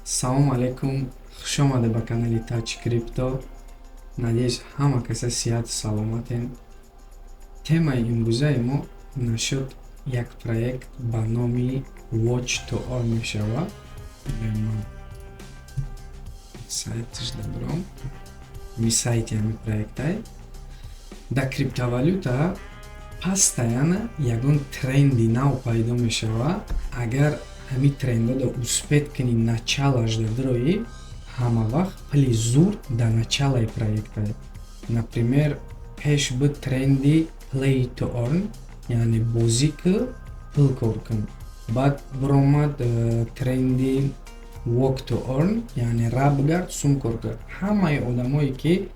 Салому алейкум, хушомадед ба канали Тач Крипто. Надеюсь, ҳама каса сиҳату саломатен. Темаи имрӯзаи мо насчет як проект ба номи Watch to Earn мешавад. Сайташ дабром. Ми сайти ҳами проектай. Дар криптовалюта постоянно ягон тренди нав пайдо мешавад. Агар ҳамин трендода успеть кунӣ, началашда дироӣ, ҳама вақт пули зур дар началаи проекта. Например, пеш буд тренди play to earn, яъне бозӣ ку, пул кор кун. Баъд биромад тренди walk to earn, яъне ра бигард, сум кор кун. Ҳамаи одамое, ки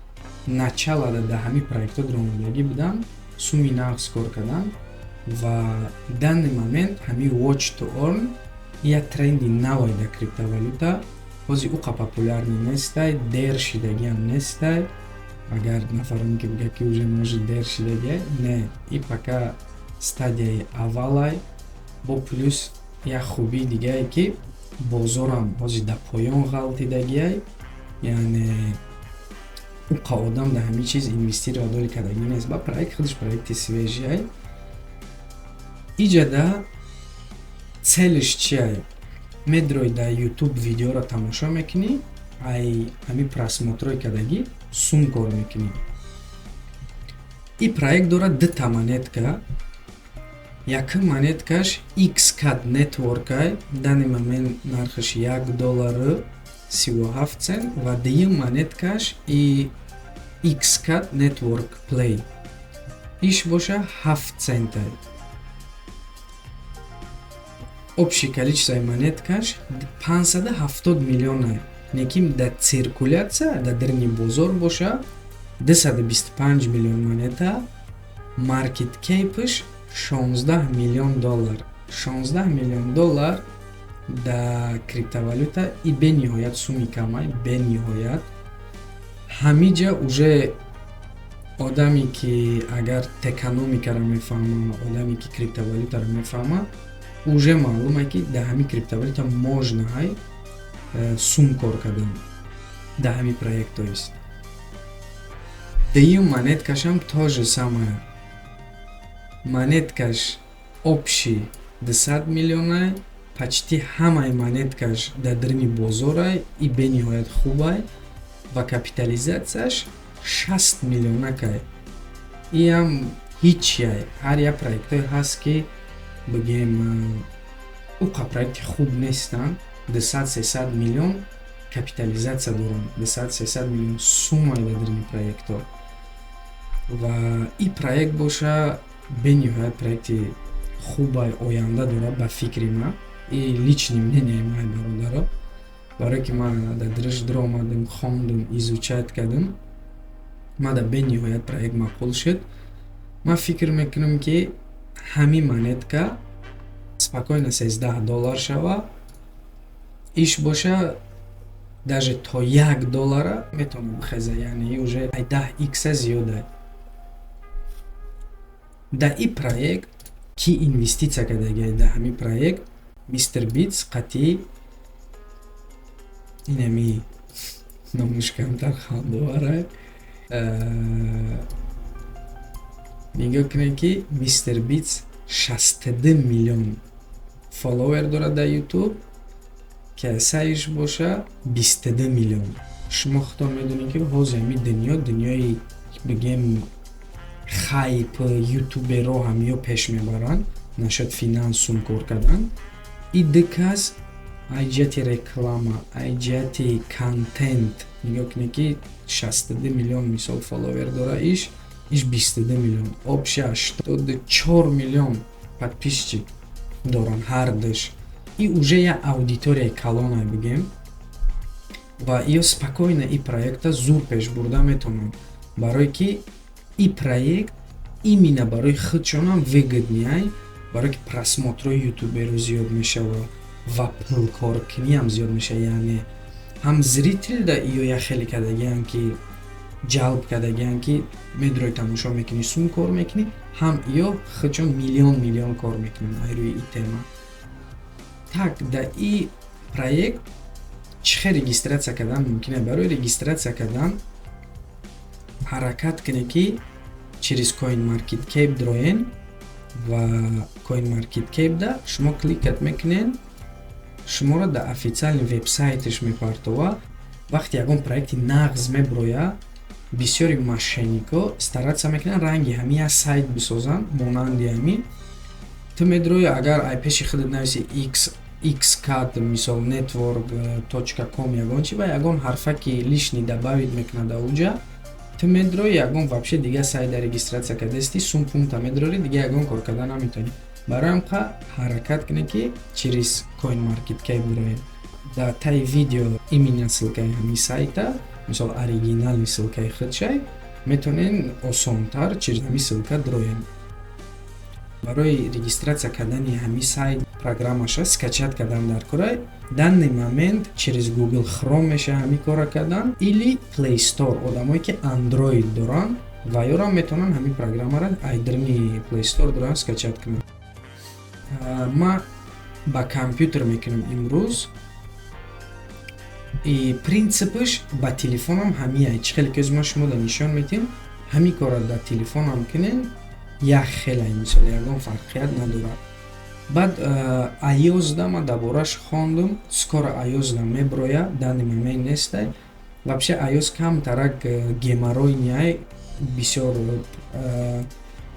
началада дар ҳамин проектҳо диромадагӣ буданд, суми нағз кор карданд. Ва данный момент ҳамин watch to earn як тренди навай дар криптовалюта. Ҳозир уқа популярный нестай, дер шидагиам нестай. Агар нафароне ки бигӯяд, ки уже может дер шидагиай, не, и пока стадияи аввалай. Бо плюс як хубии дигае, ки бозорам ҳозир дар поён ғалтидагиай, яъне уқа одам дар ҳамин чиз инвестировать доли кардагӣ нест. Ба проект худаш проекти свежий ай. Иҷада целиш чиай? Медрои, дар Ютуб видеоро тамошо мекунӣ, ай ҳамин просмотрҳои кардагӣ сум кор мекунӣ. И проект дорад дута монетка. Якум монеткаш Xcat Network ай, данный момент нархаш 1 доллару 37 цент, ва дуюм монеткаш и Xcat Network Play, иш боша 7 центай. Общий количествои монеткаш 570 миллиона, лекин дар циркуляция, дар даруни бозор боша, 225 миллион монета. Market cap ш 16 миллион доллар. 16 миллион доллар дар криптовалюта и бениҳоят суми камай, бениҳоят. Ҳамиҷа уже одаме, ки агар токеномикаро мефаҳма, одаме, ки криптовалютаро мефаҳма, уже маълуме, ки дар ҳамин криптовалюта можно ҳай сум кор кардан дар ҳамин проект. То есть дуюм монеткашам то же самое. Монеткаш общий 200 миллионай, почти ҳамаи монеткаш дар даруни бозорай и бениҳоят хубай ва капитализатсияш 60 миллионакай. Иам ҳичяй. Ҳар як проектҳое ҳаст, ки бигем, уқа проекти хуб нестанд, 200-300 миллион капитализатсия доранд, 200-300 миллион суммай дар даруни проектҳо. Ва и проект боша бениҳоят проекти хубай, оянда дорад, ба фикри ман и личный мнение май, бародаро, барое ки ман дар дараш даромадам, хондум, изучать кардам, мада бениҳоят проект маъқул шуд. Ман фикр мекунам, ки ҳамин монетка спокойно 13 доллар шава, иш боша даже то 1 доллара метавона бихеза, яъне уже 10 икса зиёда. Дар и проект ки инвеститсия кардагиай? Дар ҳамин проект Мистер Битс қатъи инами номуш камтар хандовара. Нигоҳ кунед, ки Мистер Битс 62 миллион фолловер дорад дар Ютуб, касаиш боша 22 миллион. Шумо худтон медонед, ки ҳозир ҳамин дунё дунёи, бигем, хайп, ютуберро ҳамиё пеш мебаранд насчет финанс, сум кор кардан. И ду кас ай ҷиҳати реклама, ай ҷиҳати контент, нигоҳ кунед, ки 62 миллион мисол фолловер дора иш 22 миллион, общий 84 миллион подписчик доранд ҳар душ. И уже як аудиторияи калона, бигем. Ва иё спокойно и проекта зур пеш бурда метавонанд, барое ки и проект именно барои худшонам выгодный ай, барое ки просмотрҳои ютуберу зиёд мешава ва пулкоркуниам зиёд мешава. Яъне ҳам зритель да иё як хеле кардагиам, ки ҷалб кардагиам, ки медрои, тамошо мекунӣ, сум кор мекунӣ, ҳам иё худшон миллион миллион кор мекунанд ай рӯи и тема. Так, да и проект Чӣ хел регистрация кардан мумкин аст? Барои регистрация кардан ҳаракат кунед, ки через CoinMarketCap дроен ва CoinMarketCap да шумо кликать мекунед, шуморо дар официальный вебсайташ мепартова. Вақте ягон проекти нағз меброя, бисёри мошеннико стараться мекунанд ранги ҳамин як сайт бисозанд, монанди ҳамин. Ту медрои, агар ай пеши худат нависи x xcad, мисол, network .com, ягон чи ва ягон ҳарфаки лишний добавить мекунад дар уҷа, ту медрои, ягон вообще дига сайта регистрация кардасти, сум пункта медрори, дига ягон кор карда наметавонӣ. Барои ҳамқа ҳаракат кунед, ки через CoinMarketCap бироед. Дар таи видео именно ссылкаи ҳамин сайта, мисол, оригинальный ссылкаи худшай, метавонед осонтар через ҳамин ссылка дроед. Барои регистрация кардани ҳамин сайт программаша скачать кардан дар кора. Данный момент через Google Chrome меша ҳамин кора кардан или Play Store. Одамое ки Android доранд ва ёро метавонанд ҳамин программаро айдрни Play Store доранд, скачать кунанд. Ма ба компютер мекунам имрӯз и принципаш ба телефонам ҳамияй. Чӣ хеле ки ма шумо да нишон медиҳем, ҳамин корро дар телефонам кунем, як хелай, мисол, ягон фарқият надорад. Баъд iOS-да ма дар бораш хондум, скоро iOS-да меброя, данный момент нестай. Вообще iOS камтарак геморройный, бисёр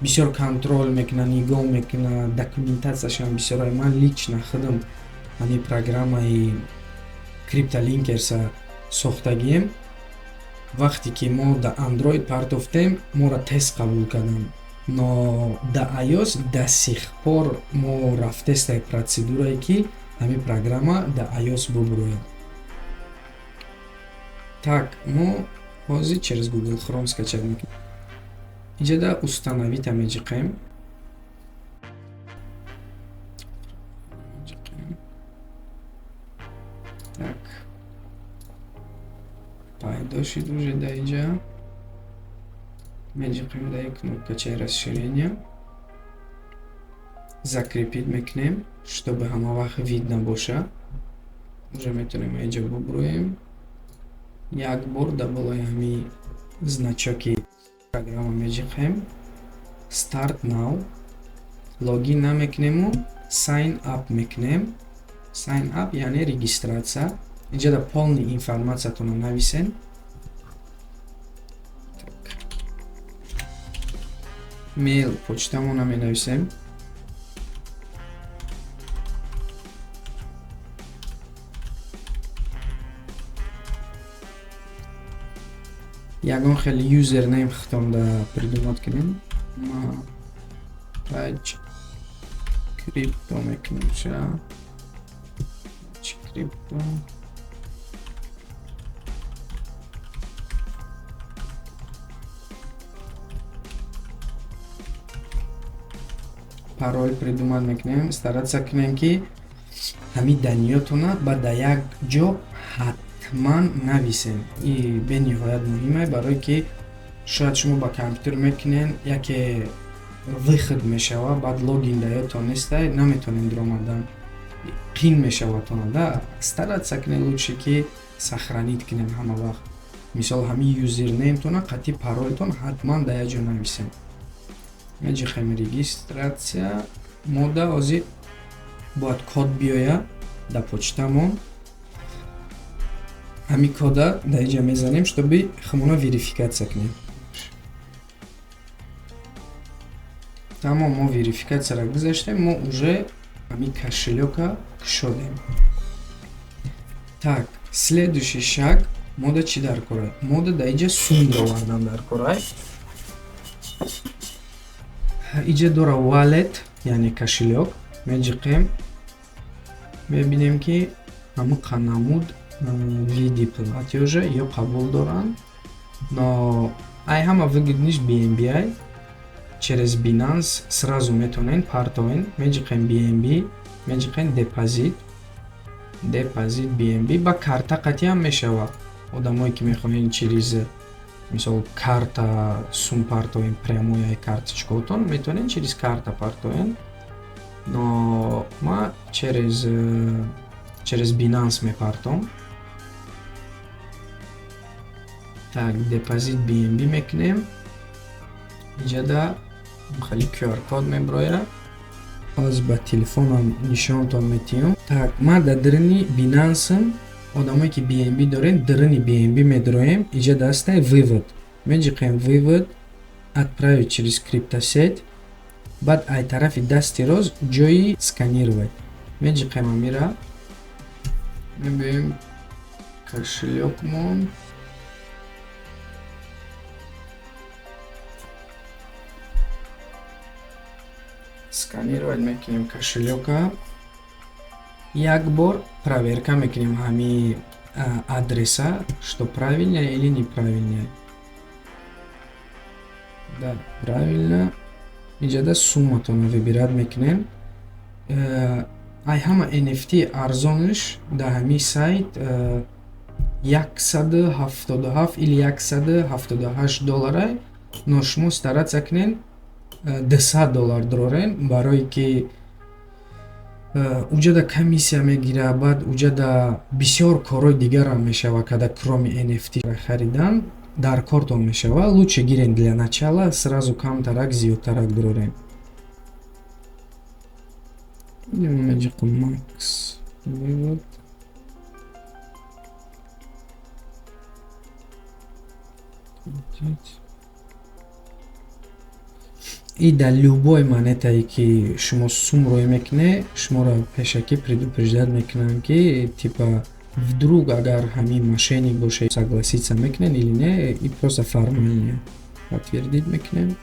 бисёр контроль мекуна, нигоҳ мекуна, документацияшам бисёр. Ман лично худам ҳамин программаи Криптолинкерса сохтагием. Вақте ки мо дар Android партофтем, моро тест қабул карданд, но дар iOS до сих пор мо рафтестай процедурае, ки ҳамин программа дар iOS бубурояд. Так, мо ҳозир через Google Chrome скачать мекунем. Иҷода установить меҷиқем. Так, пайдо шуд уже дар иҷа. Меҷиқем дар кнопкачаи расширения, закрепить мекунем, чтобы ҳама вақт видно боша. Уже метавонем иҷа бубурӯем. Як бор дар болои ҳамин значоки программа меҷиқем, start now, логин намекунему, sign up мекунем. Sign up яъне регистрация. Инҷа полный информациятонро нависен. Мейл, почтамона менависем. Ягон хеле username худтонда придумать кунем. Ма таҷ крипто мекунем, ша крипто. Пароль придумать мекунем. Стараться кунем, ки ҳамин данныетона ба дар як ҷо ҳатман нависем. И бениҳоят муҳиме, барое ки шояд шумо ба компютер мекунен, яке выход мешава, баъд логин да ёдтон нестай, наметонем дуромадан, қин мешаватона да. Стараться кунем лучше, ки сохранить кунем ҳама вақт. Мисол, ҳамин юзернеймтона қатъи паролтон ҳатман дар як ҷо нависем. Меҷихем регистрация мода. Ҳозир бояд код биёяд дар почтамон. Ҳамин кода дар инҷа мезанем, чтобы хумона верификация кунем. Тамом, мо верификацияро гузаштем, мо уже ҳамин кошелёка кушодем. Так, следующий шаг: мода чӣ дар корай? Мода дар инҷа сум бировардан дар корай. Иҷа дора wallet, яъне кошелёк. Меҷиқем, мебинем, ки ҳамин қанамуд види платёжа ё қабул доранд, но ай ҳама выгодныйш BNB. Через Binance сразу метавонед партовен. Меҷиқем BNB, меҷиқем депозит, депозит BNB. Ба карта қатъиам мешавад. Одамое ки мехоҳед через, мисол, карта сум партовен, прямой ай карточкаотон метавонед через карта партовен, но ма через Binance мепартом. Так, депозит BNB мекунем. Иҷада хеле QR код меброяд. Ҳозир ба телефонам нишонтон метиҳам. Так, ман дар даруни Binance-м. Одамое ки BNB дорем, даруни BNB медроем. Иҷа дастай вывод. Меҷиқем вывод, отправить через криптосеть. Баъд ай тарафи дасти рост ҷои сканировать. Меҷиқем амира. Мебиёем кошелёкмон. Сканировать мекунем кошелёка. Як бор проверка мекунем ҳами адреса, что правильно или неправильно. Да, правильно. Иҷада сумматонро выбирать мекунем. Ай ҳама NFT арзонаш дар ҳамин сайт 177 или 178 доллара, но шумо стараться кунен 200 доллар дорен, барое ки уҷада комиссия мегира, баъд уҷада бисёр корҳои дигарам мешава, када кроме NFT харидан дар кортон мешава. Лучше гирен для начала сразу камтарак, зиёдтарак дорем. Макс вывод. И дар любой монетае ки шумо сум рӯй мекунед, шуморо пешакӣ предупреждать мекунанд, ки типа вдруг агар ҳамин мошенник боша, согласиться мекунед или не. И просто формально подтвердить мекунем.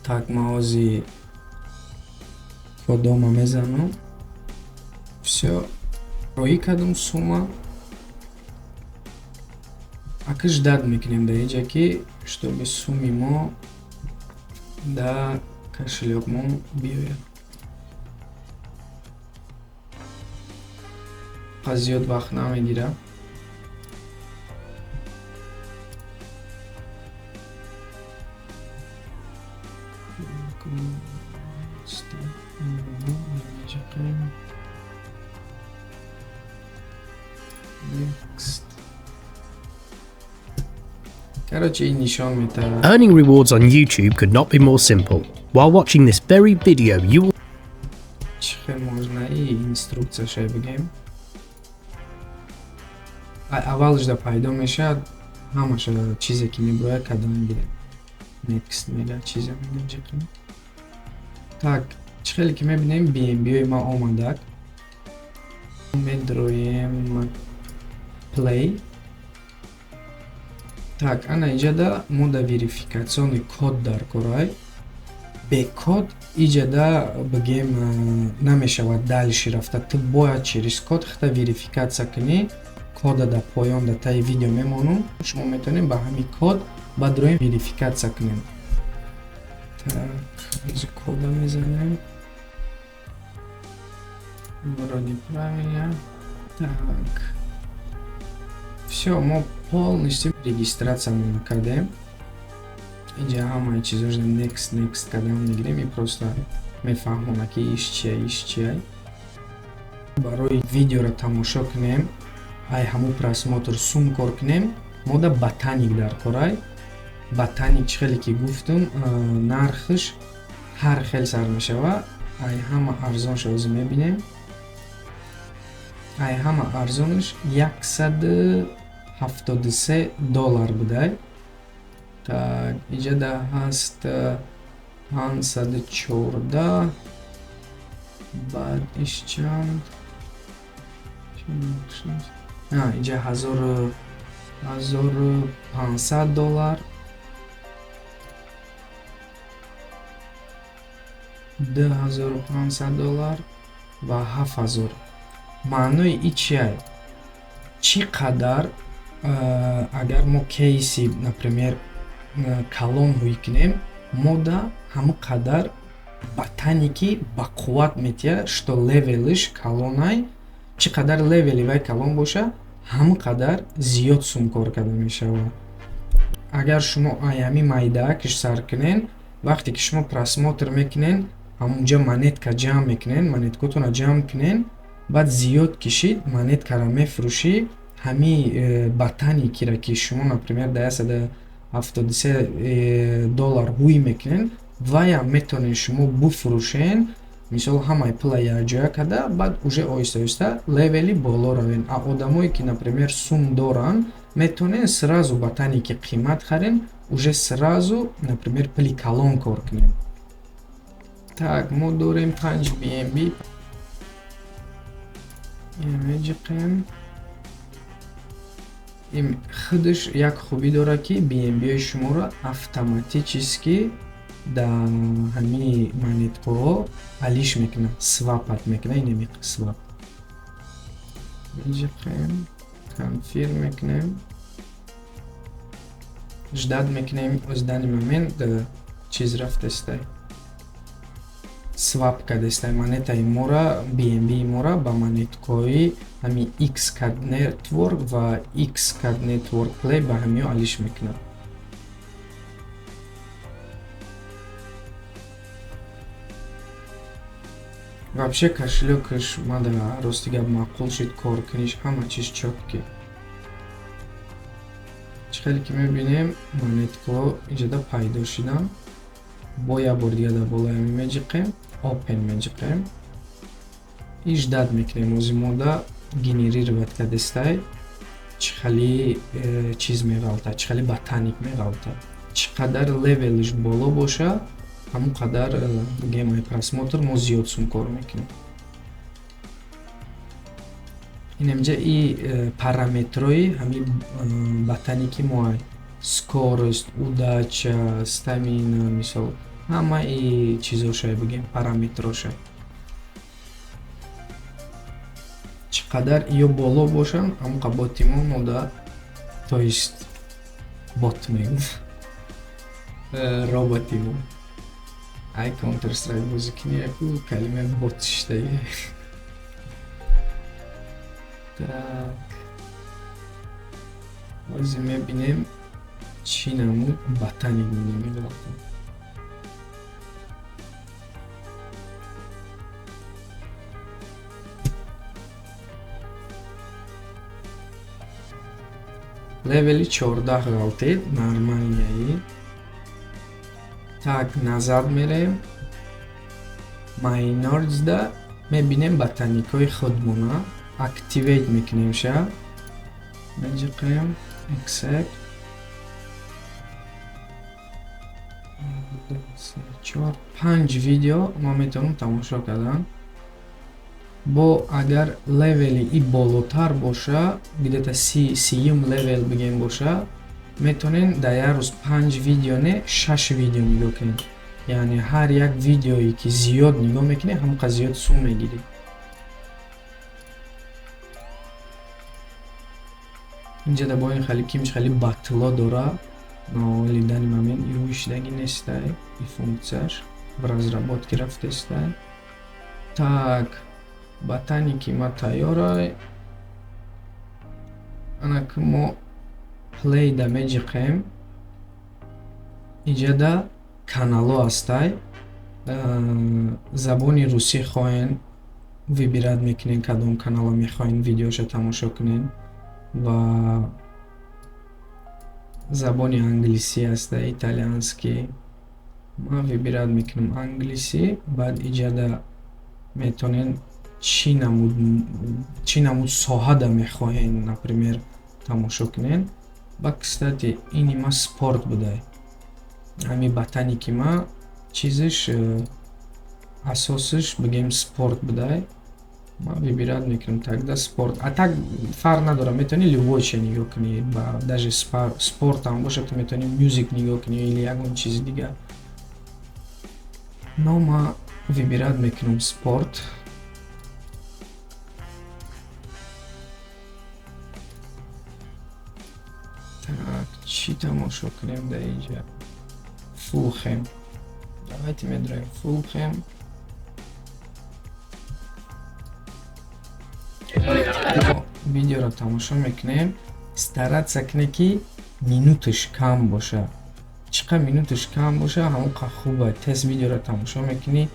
Так, ман ҳози кодома мезанам. Всё, роӣ кардум сумма. Ака ждать мекунем дар инҷа, ки чтобы сумми мо дар кошелёкмон биёяд. Пас зиёд вақт намегирад. Next. Короче, ин нишон метавад. Earning rewards on YouTube could not be more simple. While watching this very video, you will Чӣ хел можно и инструкцияшай бигем. Аввалшда пайдо мешавад, ҳамаша чизе ки мебояд кардан гирем. Next мега, чизе мега, ҷиқем. Так, чӣ хеле ки мебинем, BNB-ҳои ма омадак. Медроем play. Так, ана иҷада мо да верификационный код дар корай. Бе код иҷада бигем намешавад дальше рафта. Ту бояд через код хата верификатсия кунӣ. Кода дар поён, дар таи видео мемонам. Шумо метавонед ба ҳамин код баъд роем верификатсия кунем. Так, кода мезанем. Вроде правильно. Так. Всё, мо полностью регистрация кардем. Инҷа ҳамаи чизош next, next кардан мегирем и просто мефаҳмона, ки иш чия, иш чия. Барои видеоро тамошо кунем, ай ҳамун просмотр сум кор кунем, мо да ботаник дар корай. Ботаник, чӣ хеле ки гуфтум, нархаш ҳар хел сар мешава. Ай ҳама арзонша ҳозир мебинем. Ай ҳама арзонаш 173 доллар будай. Так, иҷада ҳаст 514, баъд иш чанд? Иҷа 1500 доллар, 2500 доллар ва 7000. Маънои и чия? Чӣ қадар агар мо кейси, например, калон ҳуй кунем, мо да ҳамон қадар ботаники бақувват метиҳад, что левелиш калонай. Чӣ қадар левели вай калон боша, ҳамон қадар зиёд сум кор карда мешавад. Агар шумо аями майдаакиш сар кунен, вақте ки шумо просмотр мекунен, ҳамунҷа монетка ҷамъ мекунен, монеткотонро ҷамъ кунен. Баъд зиёд кишид, монеткара мефурӯшӣ, ҳами ботаникира, ки шумо, например, дар 173 доллар ҳуй мекунен, ваям метавонед шумо буфурӯшен. Мисол, ҳамаи пула якҷоя карда, баъд уже оҳиста оҳиста левели боло равен. А одамое ки, например, сум доранд, метавонен сразу ботаники қимат харен, уже сразу, например, пули калон кор кунем. Так, мо дорем 5 BNB, меҷиқем. Худаш як хубӣ дорад, ки BNB-ҳои шуморо автоматически дар ҳамин монеткаҳо алиш мекунад, свапат мекунад. Инами свап меҷиқем, confirm мекунем, ждать мекунем. Оз данный момент чиз рафтестай, свап кардестай монетаи мора, BNB мора ба монеткаҳои ҳамин Xcad Network ва Xcad Network Play, ба ҳамиҳо алиш мекунад. Вообще кошелёкаш мада, рости гап, маъқул шуд, кор куниш, ҳама чиз чёткий. Чӣ хеле ки мебинем, монеткаҳо инҷода пайдо шуданд. Бо як бор дига дар болои ҳамин меҷиқем, open меҷиқем и ждать мекунем. Ози мода генерировать кардестай, чӣ хели чиз меғалта, чӣ хели ботаник меғалта. Чӣ қадар левелиш боло боша, ҳамон қадар, бигем, ай просмотр мо зиёд сум кор мекунем. Инамҷа и параметрои ҳамин ботаники моай: скорость, удача, стамина, мисол, ҳамаи чизошай, бигем, параметрошай. Чӣ қадар ё боло бошанд, ҳамон қа боти мо мода, то есть бот мегӯм, роботи мо. Ай Counter Strike бозӣ кунӣ, яку калимаи бот шиштаги. Так, ҳозир мебинем, чӣ намуд ботаник мемеғалта. Левели 14 ғалтед, нормальный. Так, назад мерем, майнорзда мебинем ботаникҳои худмона, activate мекунем, ша меҷиқем, accept, чор, панҷ видео ма метавонам тамошо кардан. Бо агар левели и болотар боша, где-то 30-юм левел, бигем, боша, метавонем дар як рӯз панҷ видео не, шаш видео нигоҳ кунем. Яъне ҳар як видеое ки зиёд нигоҳ мекунӣ, ҳамон қадр зиёд сум мегирӣ. Инҷа да бо ин хали кимш хали батло дора, но ҳоли данный момент ивӯшидаги нестай, и функсияш в разработке рафтестай. Так, ботаники ма тайёрай. Анаки мо play да меҷиқем. Иҷада каналҳо ҳастай. Забони русӣ хоҳен, выбирать мекунен, кадом канала мехоҳен видеоша тамошо кунен, ва забони англисӣ ҳаста, италианский. Ман выбирать мекунам англисӣ. Баъд иҷада метавонен чӣ намуд соҳада мехоҳен, например, тамошо кунен. Ба кстати, ини ма спорт будай. Ҳамин ботаники ма чизиш, асосиш, бигем, спорт будай. Ман выбирать мекунам тогда спорт. А так фарқ надорад, метавонӣ любой чиз нигоҳ кунӣ, даже спортам бошад, ту метавонӣ music нигоҳ кунӣ или ягон чизи дигар. Но ма выбирать мекунам спорт. Так, чӣ тамошо кунем дар инҷа? Фулхем, давайте медроем Фулхем. Видеоро тамошо мекунем. Стараться кунед, ки минуташ кам боша. Чӣ қадр минуташ кам боша, ҳамон қадр хуба. Тез видеоро тамошо мекунӣ,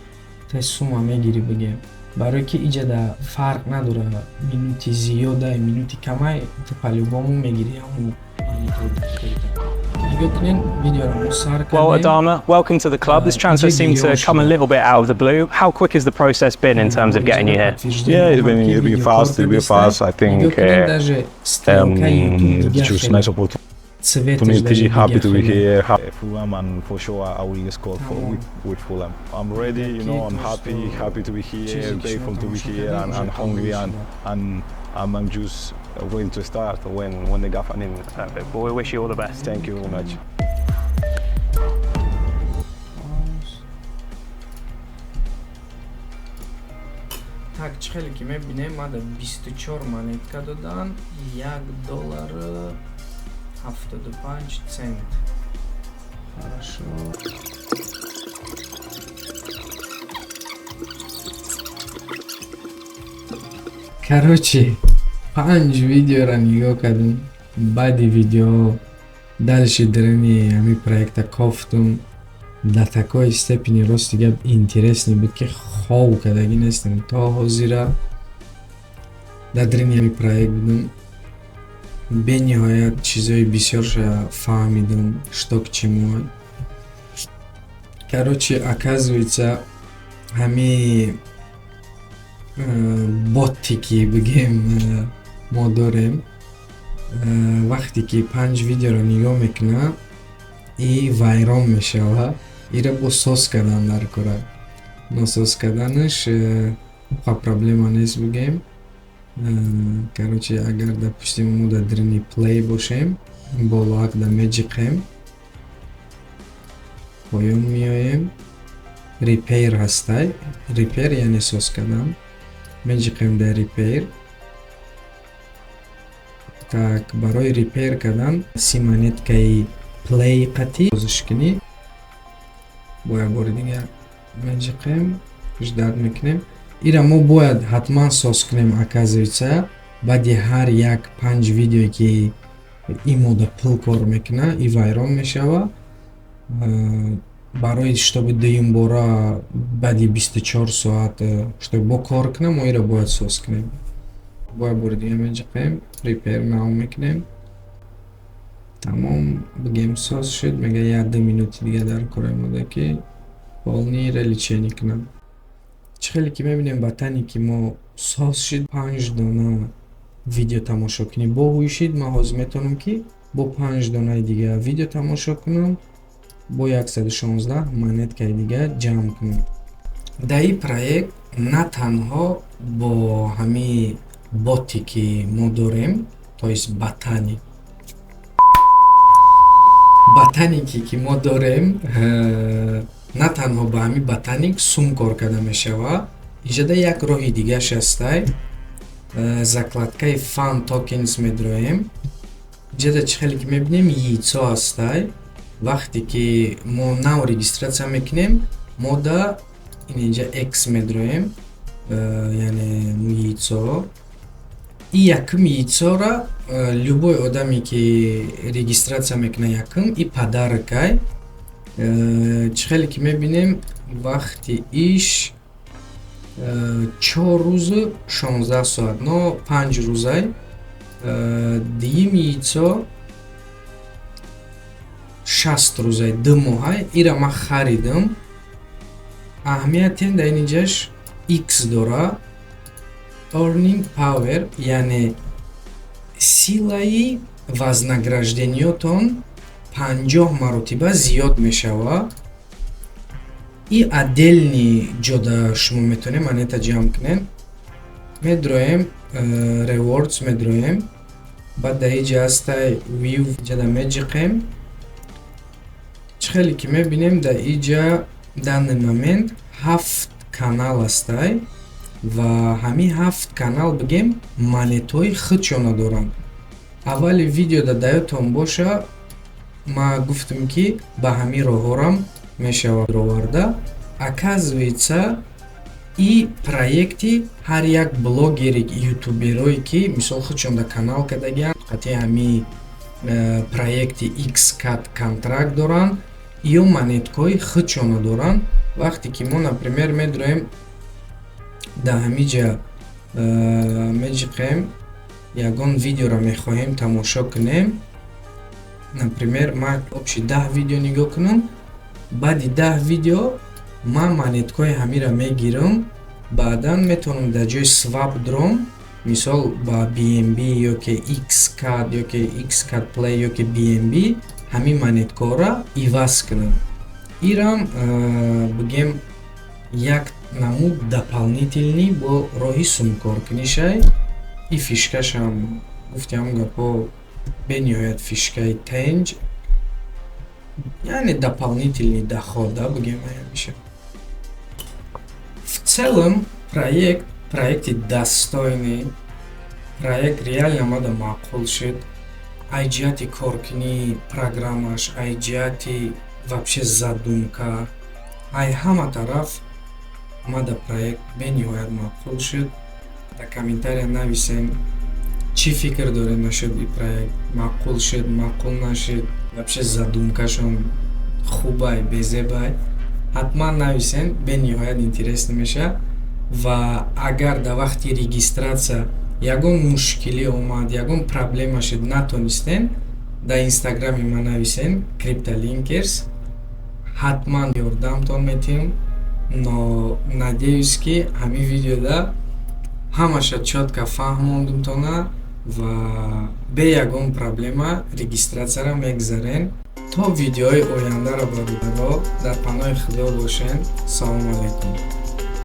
тез сума мегирӣ, бигем. Барое ки иҷада фарқ надора, минути зиёдай, минути камай, ту по-любому мегирӣ ҳамун. Нигоҳ кунед, видеоро мо сар Well, кардем. Adama, welcome to the club. This transfer seemed to come a little bit out of the blue. How quick has the process been in terms of getting you here? Yeah, it's been fast. It's been fast. I think it's just nice opportunity. Happy to be here. Fulham, and for sure I will score for with Fulham. I'm ready. I'm happy, happy to be here, grateful to be here, and hungry, and I'm just ready to start when the gaffer needs me. Perfect. Well, we wish you all the best. Thank you very much. Так, чӣ хеле ки мебинем, мада 24 монетка додан, 1 доллар 75 цент. Хорошо. Короче, панҷ видеоро нигоҳ кардем. Баъди видео дальше дарини ҳамин проекта кофтум. До такой степени, рости гап, интересный буд, ки хов кардагӣ нестем. То ҳозира дар дарини ҳамин проект будам. Бениҳоят чизои бисёрша фаҳмидам, что к чему. Короче, оказывается, ҳами ботте ки бигем мо дорем, вақте ки панҷ видеоро нигоҳ мекунад и вайрон мешавад, ира бо соз кардан дар кора. Носоз карданаш па проблема нест, бигем. Короче, агар, допустим, мо дар дарини play бошем, болоак да меҷиқем, поён меоем, repair ҳастай. Repair яъне соз кардан. Меҷиқем дар repair. Так, барои repair кардан 30 монеткаи play қатӣ созиш кунӣ. Бо як бори дигар меҷиқем, ждать мекунем. Ира мо бояд ҳатман соз кунем, оказывается, баъди ҳар як панҷ видеое ки ин мода пул кор мекунад и вайрон мешава. Барои чтобы дуюмбора баъди 24 соат чтобы бо кор кунам, мо иро бояд соз кунем. Бо як бори дига меҷиқем, repair now мекунем. Тамом, бигем, соз шуд. Мега, як ду минути дига дар кор омода, ки полный лечение кунам. Чӣ хеле ки мебинем, ба тане ки мо соз шуд, панҷ дона видео тамошо кунӣ бо ҳуй шид. Ман ҳозир метавонам, ки бо панҷ донаи дига видео тамошо кунам, бо 116 монеткаи дига ҷамъ кунам. Дар ин проект на танҳо бо ҳамин боте ки мо дорем, то есть ботани ботанике ки мо дорем, на танҳо ба ҳамин ботаник сум кор карда мешавад. Инҷода як роҳи дигаш ҳастай. Закладкаи fan tokens медроем. Инҷода чӣ хеле ки мебинем, яйцо ҳастай. Вақте ки мо нав регистрация мекунем, мо да ин инҷа x медроем, яъне яйцо. И якум яйцора любой одаме ки регистрация мекунад, якум и подарокай. Чӣ хеле ки мебинем, вақти иш 4 рӯзу 16 соат, но 5 рӯзай. Дуюм яйцо 60 рӯзай, 2 моҳай. Ира ман харидам. Аҳамиятен дар ин инҷаш x дора, earning power, яъне силаи вознаграждениётон 50 маротиба зиёд мешавад. И отдельный ҷода шумо метавонед монета ҷамъ кунед. Медроем, rewards медроем, баъд дар инҷа ҳастай view, ҷада меҷиқем. Чӣ хеле ки мебинем, дар инҷа данный момент ҳафт канал ҳастай ва ҳамин ҳафт канал, бигем, монетҳои худшона доранд. Аввали видеода даётон боша, ман гуфтам, ки ба ҳамин роҳҳорам мешавад роварда. Оказывается, и проекти ҳар як блогери, ютуберое ки мисол худшон дар канал кардагианд, қатъи ҳамин проекти xcat контракт доранд ё монеткаҳои худшона доранд. Вақте ки мо, например, медроем Дар ҳамиҷа меҷиқем, ягон видеоро мехоҳем тамошо кунем. Например, ман общий 10 видео нигоҳ кунам, баъди 10 видео ман монеткои ҳамира мегирам. Баъдан метавонам дар ҷои swap дром, мисол, ба BNB ёки XCAD ёки XCAD Play ёки BNB ҳамин монеткоро иваз кунам. Ирам, бигем, як намуд дополнительный бо роҳи сумкоркунишай. И фишкашам, гуфтиам, гапҳо бениҳоят фишкаи тенҷ, яъне дополнительный доход да, бигем, меша. В целом проект, проекти достойный проект, реально мада маъқул шуд. Ай ҷиҳати коркунии программаш, ай ҷиҳати вообще задумка, ай ҳама тараф мада проект бениҳоят маъқул шуд. Дар комментария нависем, чӣ фикр доред насчет и проект: маъқул шуд, маъқул нашуд, вообще задумкашон хубай, безебай? Ҳатман нависен, бениҳоят интересно мешавад. Ва агар дар вақти регистрация ягон мушкилӣ омад, ягон проблема шуд, натонистен, дар инстаграми ман нависен, Криптолинкерс, ҳатман ёрдамтон метиҳем. Но надеюсь, ки ҳамин видеода ҳамаша чётко фаҳмондумтона ва бе ягон проблема регистрацияро мегзарен. То видеои ояндаро, бародаро, дар паноҳи Худо бошен. Салому алайкум.